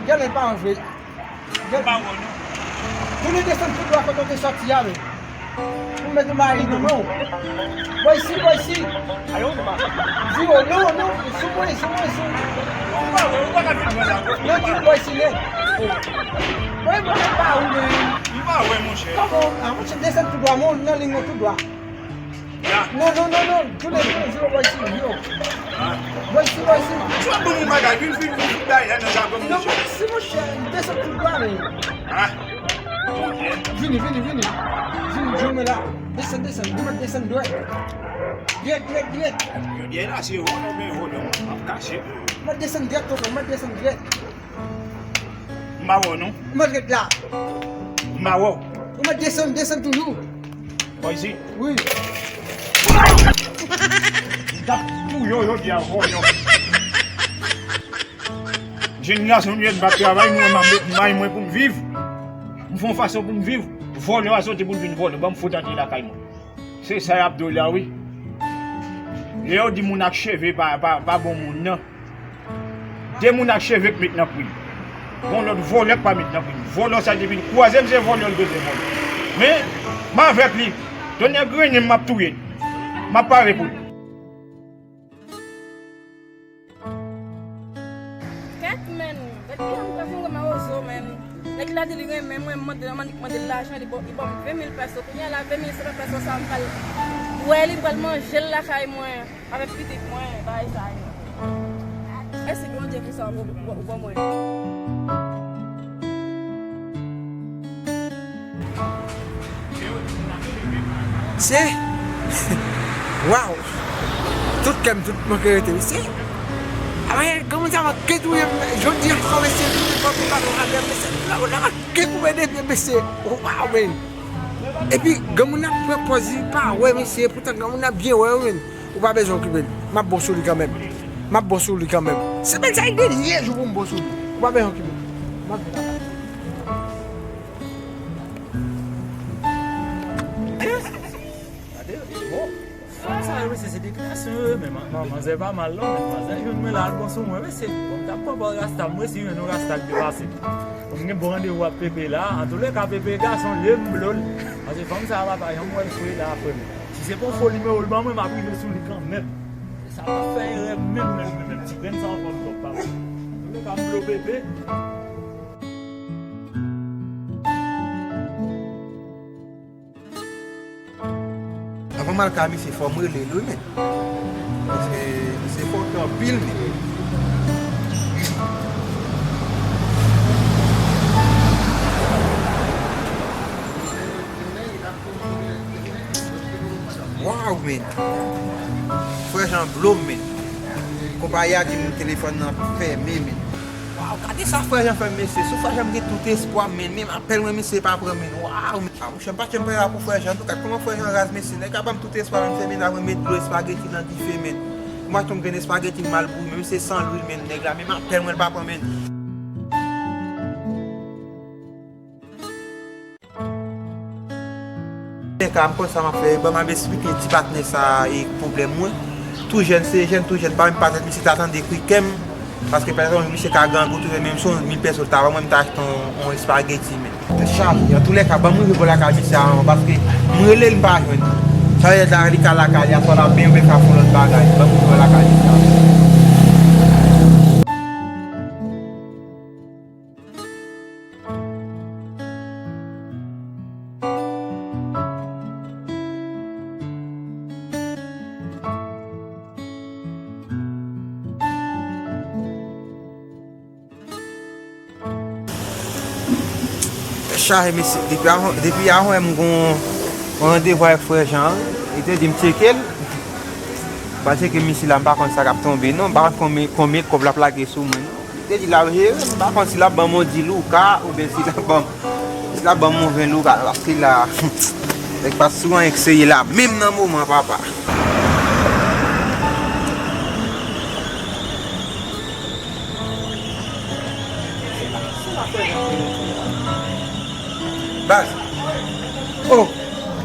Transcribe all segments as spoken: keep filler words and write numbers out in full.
Gade pa antre. Gade. Tounen desann tou dwa kote w te sòti a, men. Pou m met yon bagay nan men w. Boysi, Boysi. Ayo, non, non, sou mwen, sou mwen, sou mwen. Non, di Boysi, men. Mwen, mwen, pa ou, men. M pa wè, monchè. Kòman? Ah, monchè, desann tou dwa, men, nan liy nan tou dwa. Non, non, non, non. Tounen, tounen, zero, Boysi, zero. Boysi, Boysi. Ou ap ban m yon bagay, vin, vin, vin, vin, bay, nan jagon, non, monchè. Boysi, monchè, desann tou dwa, men. Ah. Vini, vini, vini. Vini, jwenn mwen la. Desann, desann, ou mèt desann dwèt. Dwèt, dwèt, dwèt. Jodi a la, se vòlè, men vòlè, m ap kache. Ou mèt desann dwèt, tonton, ou mèt desann dwèt. M pa wè w non. Ou mèt ret la. M pa wè w. Ou mèt desann, desann toujou. Boysi. Wi. M t ap touye w jodi a, vòlè. Jèn gason m ye, m pa travay, mwen, m ap met may mwen pou m viv. M fè yon fason pou m viv. Vòlè a soti pou l vin vòlè. Ban m fout antre lakay mwen. Se sa y ap di w la, wi. Lè yo di moun ak cheve pa, pa, pa bon moun nan. De moun ak cheve k met nan pri. Gon lòt vòlè k pa met nan pri. Vòlè sa depi l kwaze m se vòlè l bezwen vòlè. Men, m avèk li. Tonnè grennen m, m ap touye l. M ap pare pou li. Kèt, men, kèt, men, m pran yon gwo mawozo, men. Nèg la di li renmen mwen, m mande l, m annik mande l lajan, li ban, li ban m ven mil pèso. Kounye a la, ven mil senk san pèso sa, m pral bwè li, m pral manje l lakay mwen. Avèk pitit mwen, bagay sa yo. Mèsi Bondye pou sa ou ban mwen. Se, waw. Tout kè m, tout manke rete, mesye. Amen, granmoun sa manke touye m. Jodi a swa, mesye, tout e fòm ki pa nou avè, mesye. Granmoun nan manke koupe de pye, mesye. Waw, men. Epi, granmoun nan pran pòz li pa wè, mesye. Poutan, granmoun nan byen wè, men. Ou pa bezwen okipe l. M ap bon sou li kanmenm. M ap bon sou li kanmenm. Se bèl sa, li gen lye jou pou m bon sou li. Ou pa bezwen okipe l. M ap vin la. Gade, bon. Fanm sa yo, mesye, se deklarasyon yo ye, men man-, man-, manzè pa mal, non, men manzè jwenn mwen la, al bon sou mwen, mesye. Bon, m t ap pran bò rasta, m resi jwenn yon rasta k depase. Bon, m gen bon randevou ak Pepe la. Antouleka, Pepe gason, lye m blo l. Paske fanm sa a, papa, janm wè l fre la, frè m. Si se pa yon fo nimewo l ban mwen, m ap rive sou li kanmenm. Se sa m ap fè erè menm, menm, menm, menm. Ti grenn sa ankò m twòp pa bon. Antouleka, m blo Pepe. Anvan m al kay misye, fò m rele l wi, men. Paske misye fòkè anpil, men. Waw, men. Frè Jan blo m, men. Konpayi a di m telefòn nan fèmen, men. Waw, gade sa Frè Jan fè m, mesye. Sou Frè Jan m gen tout espwa m, men. Menm apèl mwen, misye pa pran, men. Waw, men. A, monchè, m pa t janm pare pou Frè Jan, tou. Gad kòman Frè Jan raz, mesye. Nèg la ban m tout espwa, men, fè mennaj mwen met dlo espageti nan dife, men. Mwen tonm grenn espageti m mal bouyi, men se san lwil, men, nèg la, menm apèl mwen l pa pran, men. Antouka, m konn sa m ap fè, ban m ap esplike ti patnè sa a, e, pwoblèm mwen. Tou jèn, se jèn, tou jèn, pa menm pa tèt misye ta tande kri kè m. Paske, pa egzanp, misye ka grangou, tou jèn, menm si se yon mil pèso l ta ban mwen, m ta achte yon, yon espageti, men. Tèt chaje. Antouleka, ban m rive bò lakay misye a avan, paske m rele l, m pa jwenn li. Sa vle di la, li ka lakay li a, swa l ap benyen oubyen l ka fè yon lòt bagay. Ban m rive bò lakay misye a. Chaje, mesye. Depi avan, depi avan m gon randevou avèk Frè Jan, li te di m tcheke l. M pa tcheke misye la, m pa konn sa k ap tonbe, non. M pa konn konbyen, konbyen kòb l ap lage sou mwen, non. Li te di l ap jere, m pa konn si l ap ban m yon di louka oubyen si l ap ban m, si l ap ban m yon ven louka, paske la, nèg pa sou anyen k serye la, menm nan moman, papa. Baz. Oh,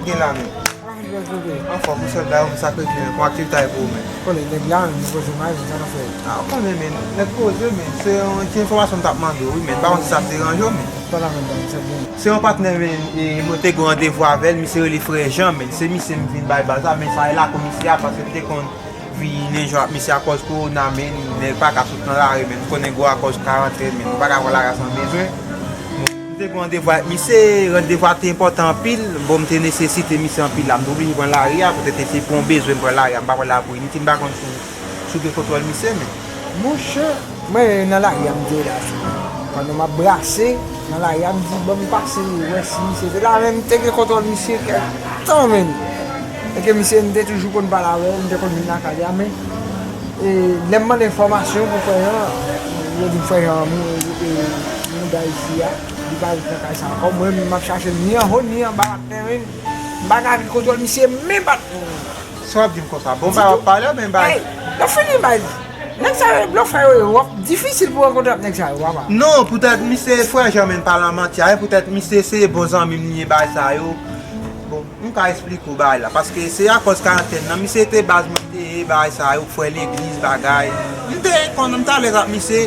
gen la menm. Anfòm, ou sòt la, ou sakre byen, kon aktivite a pou ou menm. Kole nèg la, men nou poze may, men sa nou fè? A, ou konnen, men, nèg poze, men, se yon ti enfòmasyon m t ap mande w, wi, men, m pa konn si sa ap deranje w, men. Pale avè m, sa byen. Se yon patnè, men, e, mwen te gen randevou avè l, misye rele Frè Jan, men, se misye m vin bay baz la, men sa e lakou misye a, paske m te konn vin nenjò ak misye akòz kowona, men, nèg pa ka sot nan lari, men, m konnen gwo akòz karantèn, men, nou pa ka pran lari a san bezwen. M te gen randevou ak misye, randevou a te enpòtan anpil. Bon, m te nesesite misye anpil la. M te oblije pran lari a, poutèt se pou yon bezwen m pran lari a. M pa pran la pou inite, m pa konn si, si w gen kontwòl misye, men. Monchè, mwen nan lari a, m te la sou. Pandan m ap brase, nan lari a, m di, "Ban m pase, wè si misye te la." Men m te gen kontwòl misye kèk tan, men. E ke misye, m te toujou konn pale avè l, m te konn vin lakay li a, men E, lè m mande enfòmasyon pou Frè Jan, yo di m Frè Jan mou-, e, mouda isi a, li pa ret nan kay sa ankò. Mwen menm, m ap chache l ni anwo ni anba, patnè, men m pa ka gen kontwòl misye, men patnè. Sa w ap di m konsa? Bon, bagay w ap pale, men bay. Ey, lè w fini bay. Nèg sa yo, blofè yo ye, w ap difisil pou rankontre ak nèg sa yo, papa. Non, poutèt misye Frè Jan, men pa la manti a, poutèt misye se bon zanmi m li ye, bagay sa yo. Bon, m ka esplike w bagay la, paske se akòz karantèn nan, misye te baz mwen te ye, bagay sa yo, frè legliz, bagay. M te konn, m t alèz ak misye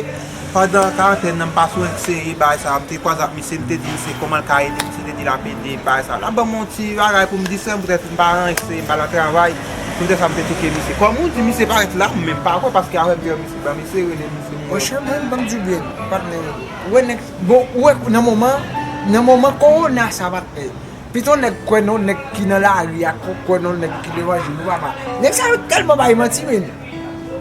pandan karantèn nan, m pa sou anyen k serye, bagay sa, m te kwaze ak misye, m te di misye kòman l ka ede, misye te di l ap ede, bagay sa. L ap ban m yon ti bagay pou m di sè m, poutèt m pa nan anyen k serye, m pa nan travay, poutèt sa m te tcheke misye. Kòm ou di, misye parèt la, m menm pa kwè, paske avè m te wè misye, ban misye rele misye. Monchè, mwen, ban m di w byen, patnè, ou wè nèg, bon, ou wè nan moman, nan moman kowona sa, patnè. Pito nèg kwè nan nèg ki nan lari a, kwè nan nèg ki levanjil, ou papa. Nèg sa yo tèlman bay manti, men.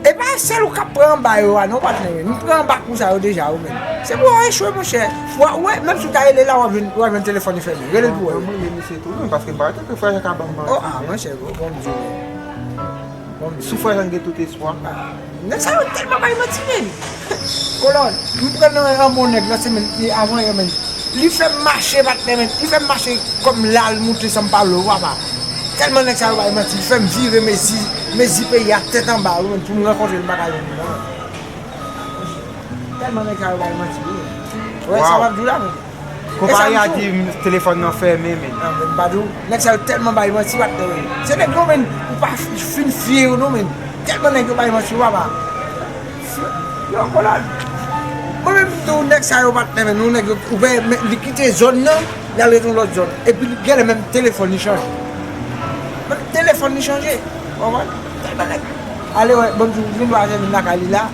E pa sèl ou k ap pran anba yo a, non, patnè, men. M pran anba kou sa yo deja, wi, men. Se pou w echwe, monchè. Ou wè, menm si w ta rele la, w ap jwenn, w ap jwenn telefòn li fèmen. Rele l pou wè. Mwen, mwen, men misye tou, men, paske m pa wè ke frè Jan ka ban m manti. Oh, ah, monchè, bon, bon, Dye. Sou frè Jan gen tout espwa. Nèg sa yo tèlman bay manti, men. Kolòn, m pran nan yon bon nèg nan semèn, e, avan yè, men. Li fè m mache, patnè, men. Li fè m mache kòm la, l moute san m pale w, papa. Tèlman nèg sa yo bay manti, li fè m vire mezi, mezi peyi a tèt anba, wi, men, pou m rankontre l, m pa ka jwenn li, non. Tèlman nèg sa yo bay manti, wi, men. Wè, sa w ap di w la, men. Konpayi a di m telefòn nan fèmen, men. Ah, men m pa di w, nèg sa yo tèlman bay manti, patnè, men. Se nèg yo, men, ou pa f-, fin fye yo, non, men. Tèlman nèg yo bay manti, papa. Yo, Kolòn. Mwen menm, m di w, nèg sa yo, patnè, men, nou nèg yo, ou wè, men, li kite zòn nan, li al rete yon lòt zòn. Epi, li genlè menm telefòn li chanje. Menm telefòn li chanje. Ou konprann? Tèlman nèg. Ale, wè, bon, m di w, vin wè, vin lakay li la.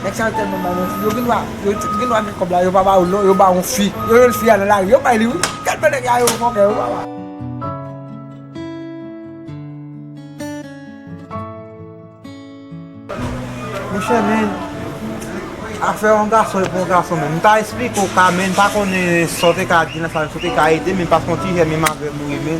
Nèg sa yo tèlman bay manti, yo gen dwa, yo t-, gen dwa gen kòb la, yo pa ba yo l non, yo ba yon fi. Yo jwenn fi a nan lari, yo bay li wi. Tèlman nèg sa yo fòkè, yo pa ba. Monchè, men, afè yon gason epi yon gason, men, m ta esplike w ka, men, m pa konnen sa w te ka di nan sa, sa w te ka ede, men, paske yon ti jèn menm avè m wi, men.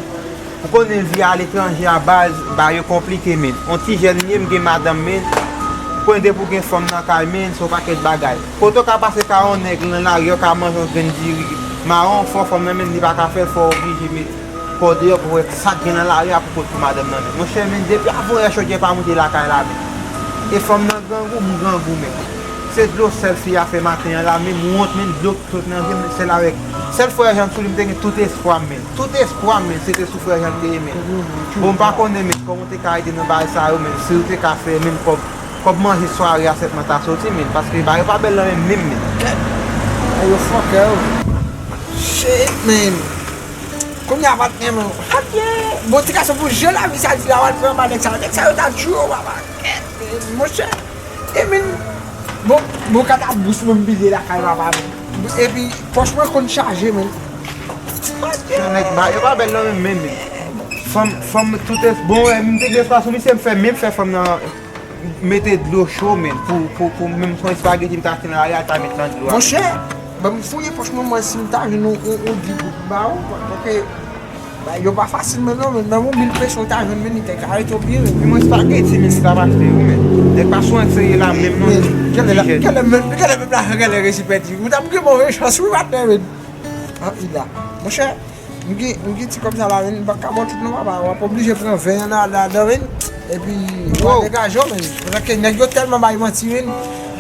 Ou konnen vi aletranje a baz, bagay yo konplike, men. On ti jèn m ye, m gen madanm, men. Ou konnen depi w gen fanm nan kay, men, se yon pakèt bagay. Kote w ka pase ka yon nèg nan lari, w ka manje yon grenn diri mawon, fò fanm nan, men, li pa ka fè l, fò w oblije met kò deyò pou wè sa k gen nan lari a pou pot pou madanm nan, men. Monchè, men, depi avan yè chodyè pa moute lakay la, men. E fanm nan grangou, m grangou, men. Se dlo sèl fi a fè maten an la, men, m wont, men, dlo sot nan je m, sèl avèk, sèl frè Jan sou li, m te gen tout espwa m, men. Tout espwa m, men, se te sou frè Jan m te ye, men. Bon, m pa konnen, men, kòman w te ka ede nan bagay sa yo, men, si w te ka fè, men, kòb, kòb manje sware a sèlman ta soti, men, paske bagay yo pa bèl nan men m menm, men. Kèt, nèg yo fòkè, wi. Shit, man. Kounye a, patnè, men. Adye! Bon, ti gason, pou jan lavi sa di la, w al pran anba nèg sa yo. Nèg sa yo ta tchwe w, papa. Kèt, men, monchè. E men, bon, bon, katabous mwen m pile lakay papa, men. Epi, pòch mwen konn chaje, men. Yon nèg ba, yo pa bèl nan men, men, men. Fanm, fanm, tout es-, bon, wè, m te gen espas sou misye, m fè, men m fè fanm nan mete dlo cho, men, pou, pou, pou, menm son espageti m ta achte nan lari a, ta met nan dlo a. Monchè, ban m fouye pòch mwen, mwen, si m ta jwenn yon, yon, yon di goud ba ou, paske, ba, yo pa fasil, men non, men, menm yon mil peso w ta jwenn, men, li te ka rete w byen, men. Pi mwen espageti, men, m t ap achte, wi, men. Nèg pa sou anyen serye la, menm non, men, ti jèn. Kèlè, kèlè, men, kèlè menm lajan, kèlè resi pèdi. Ou t ap gen move chans, wi, patnè, men. An, ila. Monchè, m gen, m gen ti kòb sa la, men, m pa ka ba w tout non, papa. W ap oblije pran ven an la, ladan, men. Epi, w a degaje w, men. Paske nèg yo tèlman bay manti, men.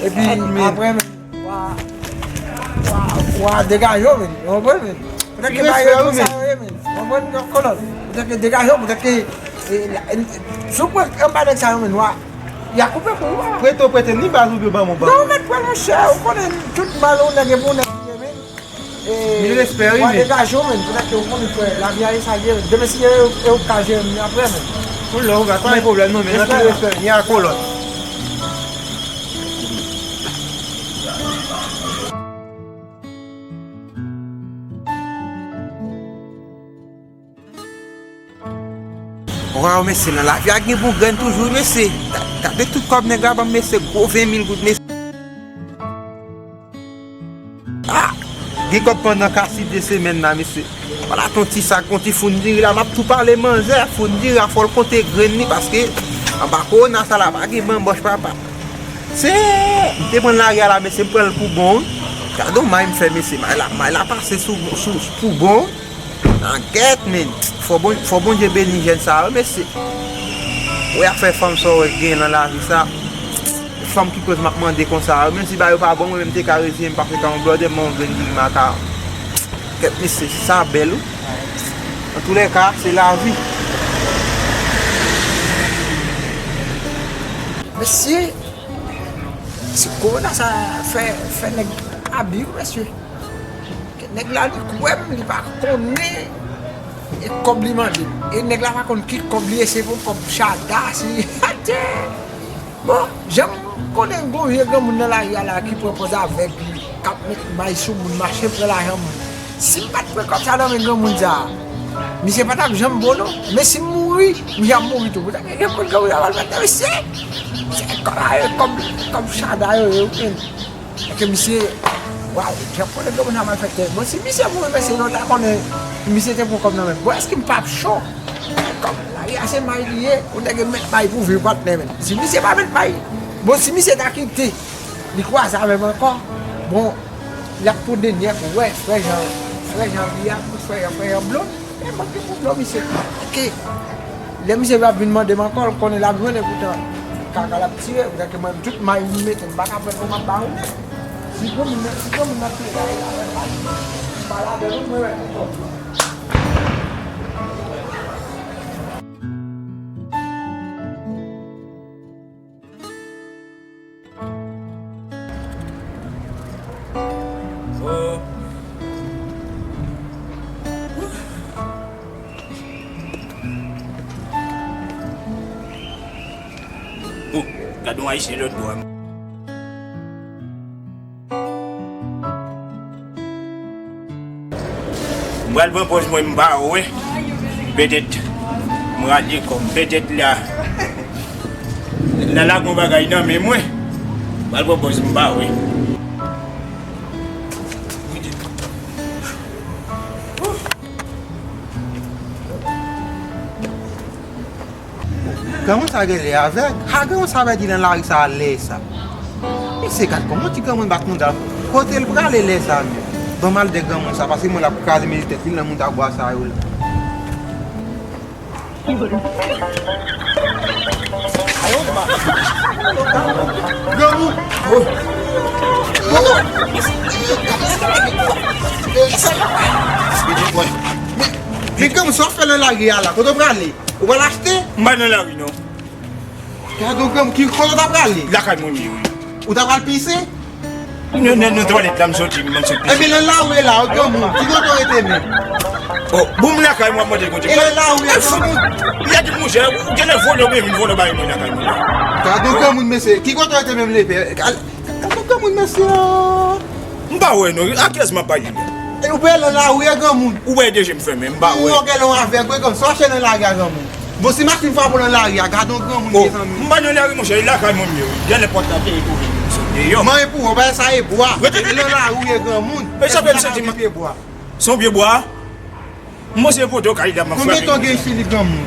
Epi, apre, men, w a, w a, w a degaje w, men. Ou konprann, men? Paske bagay yo konsa yo ye, men. Ou konprann, kolòn? Paske degaje w, paske, e, la, e, si w pran anba nèg sa yo, men, w a, Y a koupe kou w. Prete w prete m, ni baz oubyen ban m yon ban. Non, ou mèt pran, monchè, ou konnen tout mal yon nèg, e pou yon nèg li ye, men. E, mil respè, wi, w a men degaje w, men, poutèt ke ou konnen, frè, lavi a e sa l ye. Demen si e, e ou ka jere m apre, men. Yon lè ou pa gen pwoblèm, non, men nan tout respè, ni a kolòn. Waw, mesye, nan lavi a gen bon grenn toujou, mesye. Ga-, gade tout kòb nèg la ban m, mesye, gwo ven mil goud, mesye. Ah! Gen kòb pandan kasi de semèn la, mesye. Wala, ton ti sak, yon ti foun diri la, m ap tou pale manzè, foun diri a fò l konte grenn li, paske anba kowona sa la, pa gen manbòch, papa. Se, m te pran lari a la, mesye, m pran l pou bon, wi. Gade yon may m fè, mesye, may la, may la pase sou, sou, pou bon. Nan gèt, men. Fò Bon-, fò Bondye beni jèn sa yo, mesye. Ou y ap fè fanm sa w wè gen nan lavi sa. Fanm ki koz m ap mande konsa yo. Menm si bagay yo pa bon, mwen menm te ka reziyen m, pa fè ka yon blòdè, m yon grenn diri maka. Kèt, mesye, sa bèl, wi. Antoulèka, se lavi. Mesye, se kowona sa fè, fè nèg abi, wi, mesye. Nèg la, li kwè m, li pa konnen e kòb li mande. E nèg la pa konn ki kòb li ye, se pou kòb chada, si, atè. Bon, jan m konnen gon vye granmoun nan lari a la ki pran pòz avèg li, k ap met may sou moun, mache pran lajan moun. Si m pa t pran kòb sa nan men granmoun sa, misye pa t ap janm bon non. Men si m mouri, misye ap mouri tou. Poutèt ke gen moun granmoun sa pral mete misye. Se kòb a yo, kòb, kòb chada yo ye, wi. Èske misye, waw, jan konnen granmoun sa malfektè. Bon, si misye mouri, mesye, nou ta konnen misye te pran kòb nan men. Bon, èske m p ap cho? Kòb lari a se may li ye, ou nèg met may pou viv patnè, men. Si misye pa met may, bon, si misye ta kite, li kwaze avè m ankò, bon, l ap pran denyè pou wè, frè Jan, frè Jan Viyab, frè Jan, frè Jan Blond. E manke pou blo misye. Paske lè misye va vin mande m ankò, l konnen l ap jwenn, epoutan kaka l ap tire, paske mwen tout may m mete, m pa ka pran pou m ap ba yon nèg. Si granmoun nan, si granmoun nan tire la, e la, e la, m pa ladan non, mwen wè pou kòb. Oh. Oh, gade yon ayisyen lòt bò a. M pral pran pòz mwen, m pa wè. Petèt m rale kò m. Petèt la, la lage yon bagay nan men mwen. M pral pran pòz, m pa wè. Granmoun sa genlè avèg. Ha, granmoun sa avèg, li nan lari sa a lè sa. Mesye, gad kòman ti granmoun bat moun sa. Kote l prale lè sa menm? Ban m al dèyè granmoun sa, paske mwen l ap kraze mezi tèt li nan moun ta bwa sa yo la. Granmoun! Men granmoun, sa w fè nan lari a la? Kote w prale? Ou pral achte? M pa nan lari, non. Gade yon granmoun, ki kote w ta prale? Lakay mwen m ye, wi. Ou ta pral pise? Non, non, non, twalèt la m soti, m sot pise. Ebyen, nan lari a la, yon granmoun, ki kote w rete menm? Oh, bon, m lakay mwen, mande kote. E nan lari a, granmoun. Gade, monchè, ou genlè vòlè, oubyen vin vòlè bagay mwen lakay mwen la. Gade yon granmoun, mesye, ki kote w rete menm, lepè? Gade yon granmoun, mesye. M pa wè, non, a kiyès m ap pale la? E ou pral nan lari a, granmoun. Ou wè de je m fèmen, m pa wè. Ou genlè yon avèg, wi, granmoun. Sa w ap chèche nan lari a, granmoun? Bon, si machin frape w nan lari a, gad yon granmoun, mezanmi. M pa nan lari, monchè, e lakay mwen m ye, wi. Genlè pòt la te tou vin sot deyò. Mwen e pou ou, bagay sa e bwa. Rete. E nan lari w ye, granmoun. E sa fè m santi m pye bwa. Se yon pye bwa? M panse poto kay la m ap frape. Konbyen tan w gen isit, granmoun?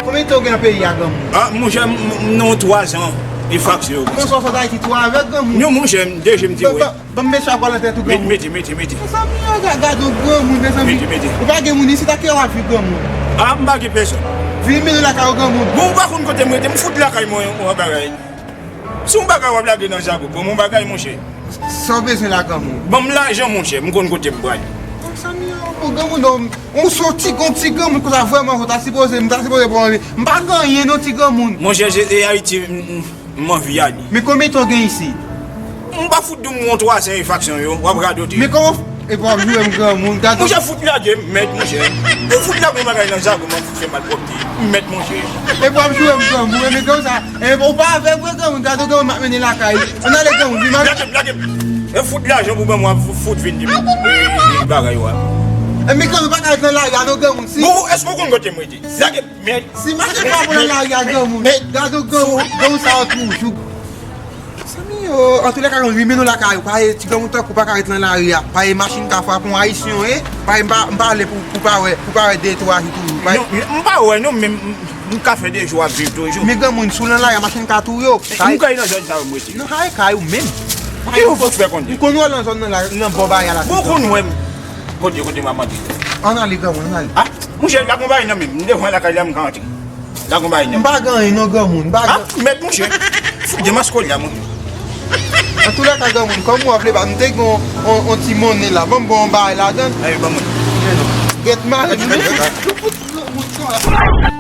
Konbyen tan w gen nan peyi a, granmoun? Ah, monchè, m, m, m nan yon twa zan e fraksyon. Konsa w sot Ayiti tou avèg, granmoun? Non, monchè, m deje m di wè. Ban m met chak bò nan tèt ou, granmoun. Mete, mete, mete. Mezanmi, gade yon granmoun, mezanmi. Mete, mete. Ou pa gen moun isit, a ki w ap viv, granmoun? Ah, m pa gen pèsòn. Vin mennen lakay ou, granmoun. Bon, ou pa konn kote m rete, m fout lakay mwen, yon bagay. Si yon bagay w ap lage nan zago, ban m yon bagay, monchè. Sa w bezwen la, granmoun? Ban m lajan, monchè, m konn kote m prale. Mezanmi, yon granmoun, non, ou se yon ti, yon ti granmoun konsa, vrèman, ou ta sipoze, m ta sipoze pran, m pa gen anyen, non, ti granmoun. Monchè, se, e Ayiti, m, m, M anvi ale. Men konbyen tan w gen isit? M pa fout di w m gon twa san enfraksyon yo, w ap radote. Men kòman w, epi w ap joure m granmoun, gade. Monchè, fout lage m, mèt, monchè. Ou fout lage yon bagay nan zago, m ap fout fè malpwòpte. Mèt, monchè. Epi w ap joure m granmoun, men granmoun sa, e, ou pa avè m vre granmoun, gade granmoun m ap mennen lakay. Ann ale granmoun, vin m ap. Lage m, lage m. E fout lajan pou ban mwen, fout, fout vin di m, e, bagay yo a. E men granmoun pa ka ret nan lari a non granmoun, si. Bon, èske w konn kote m rete? Lage m, mèt. Si machin pa pou nan lari a granmoun, gade granmoun, granmoun sa yo toujou. Zanmi yo, antoulèka granmoun, vin mennen w lakay ou, paske ti granmoun tankou w pa ka ret nan lari a, paske machin ka frape yon ayisyen, e, paske m pa, m pa ale pou, pou pa wè, pou pa wè de twa jou toujou. Non, m pa wè non, men m, m ka fè de jou ap viv toujou. Men granmoun, si w nan lari a, machin ka touye w. M kay nan zòn sa yo m rete. Nan kay, kay ou menm. Ki ou fout fè konn. M konn wè w nan zòn nan la, nan bò bagay la. Bon, konn wè m. Kote, kote m ap antre? Ann ale granmoun, ann ale. Ah, monchè, la gon bagay nan men m. M devan lakay la, m ka antre. La gon bagay nan men m. M pa gen anyen non granmoun, m pa gen. Ah, mèt monchè. Fout demaske w la, monchè. Antoulèka granmoun, kòm w ap vle ba, m te gen yon, yon, yon ti monnen la. Ban m ba w yon bagay ladan. Ay, ban mwen. Gèt mare, nou fout, nou fout granmoun sa.